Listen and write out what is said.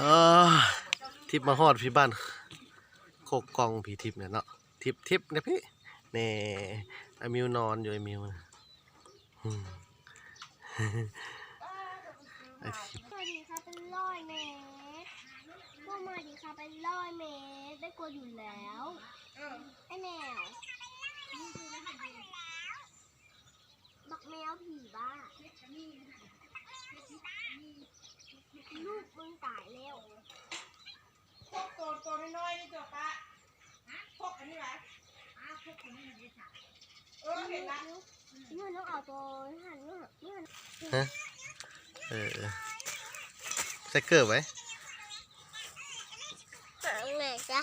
ເອີ ທິບມາຮອດພີ້ ບ້ານໂຄກກ່ອງພີ້ ທິບນະເນາະ ທິບ ທິບນະພີ້ ແນ່ ອາມິວນອນຢູ່ ອາມິວນະ ອືມ ອາທິບ ສະຫວັດດີຄ່ະ ເປັນຮ້ອຍແມັດ ພວກມາດີຄ່ະ ເປັນຮ້ອຍແມັດ ໄດ້ກວ່າຢູ່ແລ້ວ ໄອ້ແມວ ບັກແມວຜີບ້າ ລູກມຶງຕາຍແລ້ວ ພວກໂຕ ໂຕນ້ອຍໆ ນີ້ຕົວປະ ພວກອັນນີ້ຫວາ ພວກອັນນີ້ມັນເຮັດຫຍັງ ເອີ ເຫັນລະ ນີ້ ນີ້ນ້ອງເອົາໂຕຫັ້ນ ນີ້ ນີ້ ຮະ ເອີ ໃສ່ເກີບໄວ້ ແມ່ນຈ້ະ